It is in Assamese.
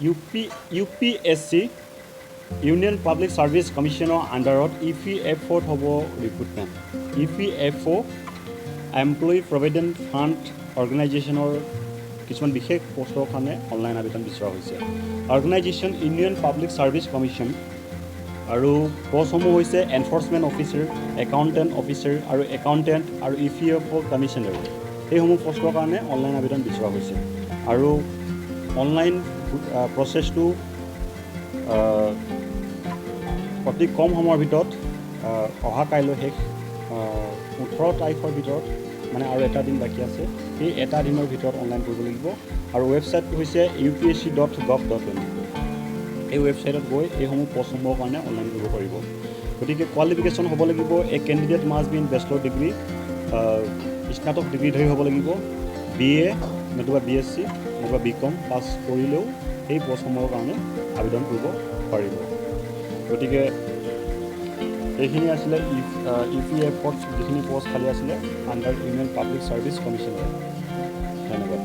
UPSC, union public service কমিশ্যনৰ আণ্ডাৰত ইপিএফঅ'ত হ'ব recruitment. EPFO', employee provident fund অৰ্গেনাইজেশ্যনৰ কিছুমান বিশেষ পষ্টৰ কাৰণে অনলাইন আবেদন বিচৰা হৈছে। Organisation union public service commission আৰু পষ্টসমূহ হৈছে এনফৰ্চমেণ্ট অফিচাৰ, একাউণ্টেণ্ট অফিচাৰ আৰু একাউণ্টেণ্ট আৰু ইপিএফঅ' কমিশ্যনাৰ। সেইসমূহ পষ্টৰ কাৰণে অনলাইন আবেদন বিচৰা হৈছে আৰু অনলাইন প্ৰচেছটো অতি কম সময়ৰ ভিতৰত, অহা কাইলৈ শেষ, 18 তাৰিখৰ ভিতৰত, মানে আৰু এটা দিন বাকী আছে, সেই এটা দিনৰ ভিতৰত অনলাইন কৰিব লাগিব। আৰু ৱেবছাইটটো হৈছে upsc.gov.in। এই ৱেবছাইটত গৈ এইসমূহ পষ্টসমূহৰ কাৰণে অনলাইন কৰিব পাৰিব। গতিকে কোৱালিফিকেশ্যন হ'ব লাগিব, a candidate must be in bachelor degree, স্নাতক ডিগ্ৰীধাৰী হ'ব লাগিব, বিএ নতুবা বিএছচি নতুবা বি কম পাছ কৰিলেও এই পষ্টসমূহৰ কাৰণে আবেদন কৰিব পাৰিব। গতিকে এইখিনি আছিলে ইপিএফত যিখিনি পষ্ট খালী আছিলে আণ্ডাৰ ইউনিয়ন পাব্লিক ছাৰ্ভিচ কমিশ্যনৰ। ধন্যবাদ।